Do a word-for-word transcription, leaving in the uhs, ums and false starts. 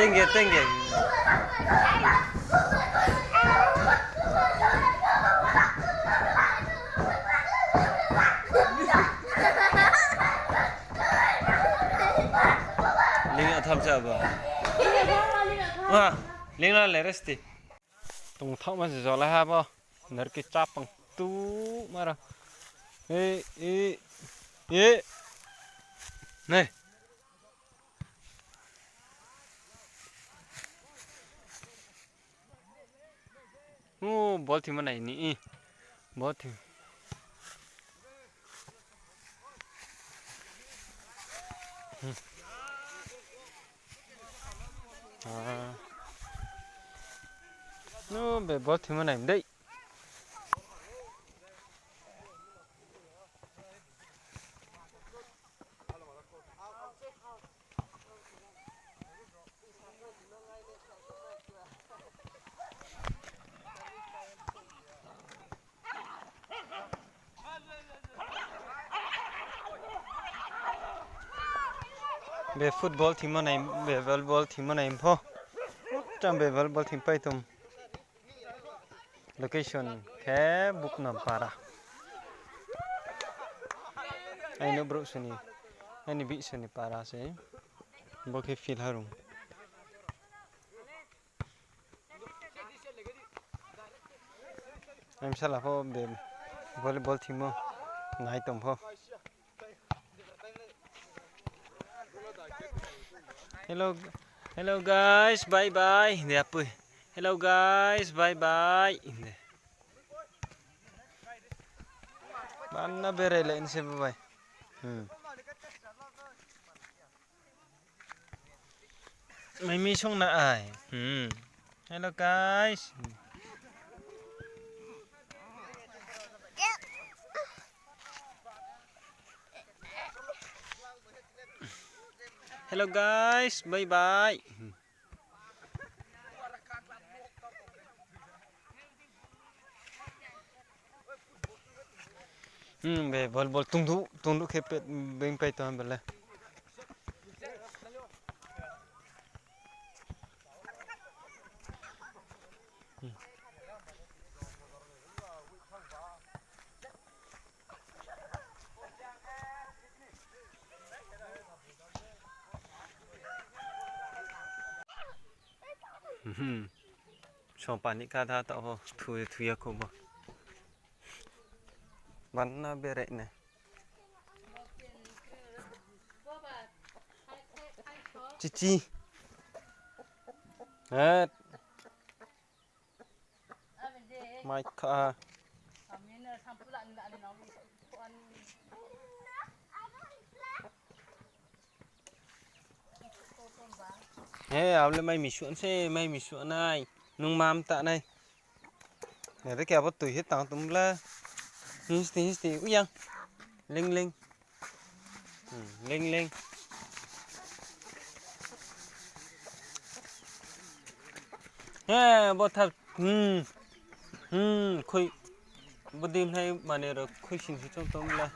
Tengge, tengge. Ling atham cha ba. Wah, ling na le resti. Tongthokma se jolai ha bo. Narki chapang tu mara. E, e, e. Ne. O, bol thima nai ni, i. Bol thim. Hmm. Ah. No, be bol thima nai dei. Be football thima nai, be volleyball thima nai pho. Tam be volleyball thim pai tum. Location khe Buknam para. Aini brouh sini, aini bih sini para se. Bo khe field harung. Aini bwsala pho be volleyball thimo nai tong pho. Hello, hello guys, bye bye. Hindi apoi. Hello guys, bye bye. Hindi. Mana berai le inse bye bye. Hmm. Mai mi song na ai. Hmm. Hello guys. Hello guys, bye bye. Hmm, be bol bol tungdu tungdu khe pet beng pai to bele. Hmm. Song pani ka da to ho thu thu ya ko ba. Banna berai ne. Chichi. Eh. Mai kha. He, abole mai misu se, mai misu nai. Nung mam ta nai. Nere ke abo tui he tang tum bla. Histi, histi, uyang. Ling, ling. Hmm, ling, ling. He, bo thar. Hmm. Hmm, khui. Bo dim hai mane ro khui sing si chong tum bla.